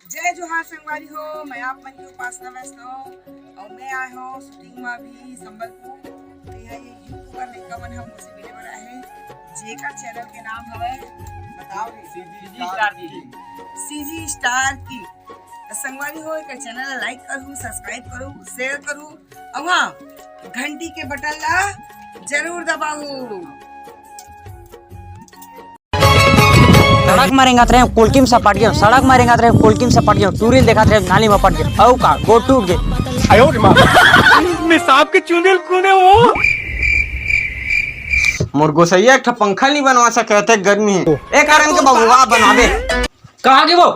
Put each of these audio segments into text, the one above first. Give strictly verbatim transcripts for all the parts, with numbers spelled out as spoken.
जय जोहार संगवारी हो, मैं आप मन के उपासना वैष्णव अउ मैं आए हो shooting में अभी संबलपुर। तो यह ये YouTuber लइका मन हम मुझसे मिले बर आए हैं, जेकर channel के नाम हवे, बताओ रे। CG Star की। CG Star की। तो संगवारी हो, एकर channel ला like करू, subscribe करू, share करू, अउ हाँ, घंटी के बटन ला जरूर दबाओ। सड़क में रेंगत रहे, कुलकिम सपट गयो। सड़क में रेंगत रहे, कुलकिम सपट गयो। टूरी ल देखत रहे, नाली में पट गयो। अउ का, गोड़ टूट गए। मैं सांप के चूंदे ल कूदे वो। मोर गोसैया एक ठा पंखा नहीं बनवा सके, अतेक गर्मी है। ए कारण के बबुआ बनाबे। कहाँ गे वो?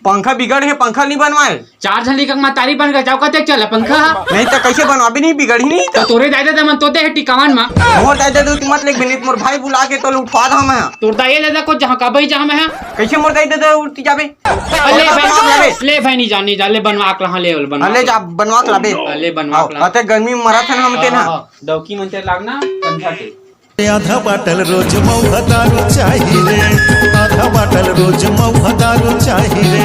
पंखा बिगड़ है, पंखा नहीं बनवाए। चार झन लइका के मतारी बन गए, जाओ कहते चल पंखा। नहीं तो कैसे बनवाबे, नहीं बिगड़ ही नहीं तो। तो तोरे दाई ददा मन तो दे है टिकावन में। मोर दाई ददा तू मत लेके बिनीत, मोर भाई बुला के तो उठवा दा मैं। तोर दाई ददा को जहाँ का भाई जहाँ में है। कैसे मोर दाई ददा उठती जाबे? ले भाई, ले भाई, नहीं जा, नहीं जा, ले बनवा के लहा, ले, ले बनवा ले के जा, लहा। बनवा के लाबे। ले बनवा के लहा। अते गर्मी में मरत हन हम ते ना। हाँ, हाँ, डौकी मन ते लागना, पंखा के। आधा बाटल रोज मौहा दारू चाही रे, आधा बाटल रोज मौहा दारू चाही रे,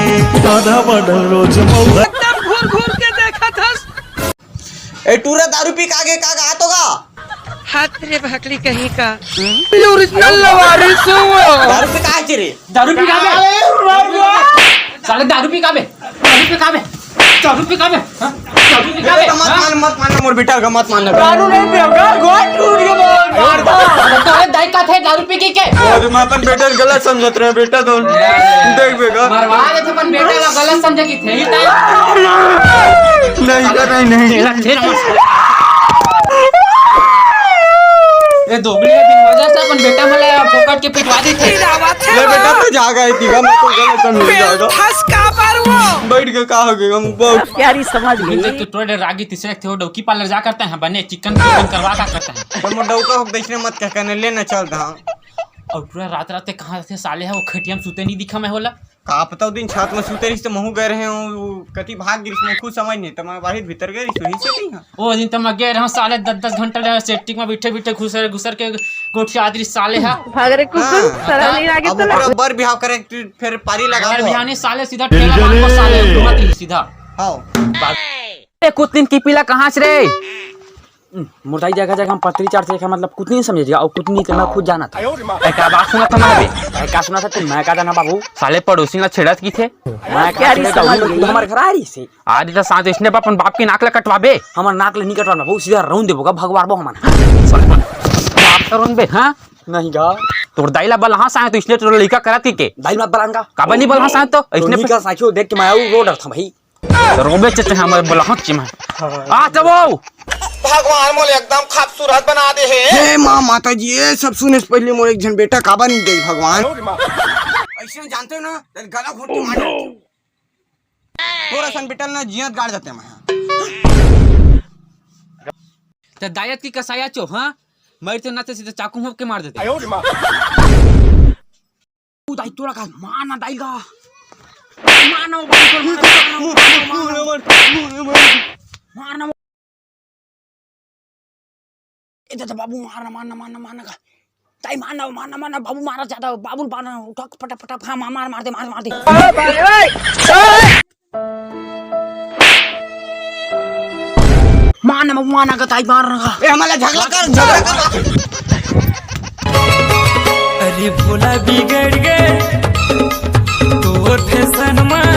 आधा बाटल रोज मौहा। एकदम घूर घूर के देखत हस। ए टूरा, दारू पी के आगे का गा तो गा? हाथ रे भकली कहीं का। ये ओरिजिनल लवारिस हो। दारू पी के आगे रे। दारू पी के आगे। साले दारू पी के आगे। दारू पी के आगे। दारू पी के आगे। हाँ? दारू पी के आगे। बेटा, मत हाँ? मान, मत मान, मोर बेटा का मत मान। दारू नहीं पिएगा, गोड़ टूट के बोल, मार दो। अरे तोरे दाई का थे दारू पी के के? अरे मैं अपन बेटा के गलत समझत रहे, बेटा तो देख बेगा। मरवा दे तो अपन बेटा का गलत समझे की थे ही ताई। नहीं, नहीं, नहीं। तेरा, तेरा मत। ए दोगली के बिन वजह से अपन बेटा मला फोकट के पिटवा दी थे। ले बेटा, तू जा गए थी, मैं तो गलत समझ जाएगा। फंस का पर वो। बैठ के का हो गया, हम बहुत प्यारी समझ गई। तो थोड़े रागी तीसरे थे, वो डौकी पार्लर जा करते हैं, बने चिकन चिकन करवा का करते हैं। तो मोर डौका हो, देखने मत कह, कहने लेना चल रहा। और पूरा रात रात ते कहाँ थे साले है, वो खटिया में सूते नहीं दिखा मैं होला। का पता, वो दिन छत में सूते रहिस, तो महू गए रहे हूँ, वो कति भाग गिरिस, मैं खुद समझ नहीं, तो मैं बाहर भीतर गए रहिस, वही से नहीं है। वो दिन तो मैं गए रहा साले, दस दस घंटा ले सेटिंग में बैठे बैठे घुसर घुसर के गोठिया आदरी साले है। भाग रे कुकुर, हाँ। साला नहीं आगे अब तो ओकरा बर बिहाव करे, फिर पारी लगा अगर दो। बिहानी साले सीधा ठेला मार को साले, घुमत रही सीधा। हाँ। ए, कुछ दिन की पीला कहाँ से रे? हम्म, मुर्दाई जगह जगह हम पत्री चार से, मतलब कुतनी समझे जी, और कुतनी तो मैं खुद जाना था। ए, का बात सुना था मैं बे? ए, का सुना था तू? मैं का जाना बाबू? साले पड़ोसी ना छेड़त की थे। मैं का प्यारी सुना था? समझ गई। हमारे घर आ रही से। आज तो साथ इसने अपन बाप की नाक ला कटवाबे। हमार नाक ला नहीं कटवाना बाबू, सीधा रौन देबो का भगवार बो हमन। बाप का रौन बे, हाँ? नहीं गा। तोर दाई ला बलहा साए तो इसने तोर लइका करत की के? दाई मत बलान का। काबर नहीं बलहा साए तो? तो इसने नहीं का साखियो देख के मैं आऊ रो डर था भाई। तो रोबे चचे हमर बोला हक चिमा। आ तब आओ। भगवान मोले एकदम खूबसूरत बना दे हे। हे माँ माता जी, ये सब सुने से पहले मोर एक झन बेटा काबर नहीं गई भगवान। ऐसे जानते हो ना, तेरे गला घोट के मार डालते। थोड़ा सन बेटा ना जियत गाड़ देते मैं। तो दायत की कसाया चो, हाँ? मरते ना तो सीधे चाकू मोप के मार देते। ओ दाई तोरा का मार ना दाई का। मार ना, मार ना, मार ना। ए दादा बाबू, मार ना, मार ना, मार ना, मार ना का। दाई मार ना, मार ना, मार ना, बाबू मारा ज्यादा, बाबू मार ना, उठा, पटा, पटा, हाँ, मार, मार, मार दे, मार, मार दे। मार ना, मार ना, गताई मार ना। ए, हमारा झगड़ा कर, झगड़ा कर। अरे भोला बिगड़ गए, तोर फैशन में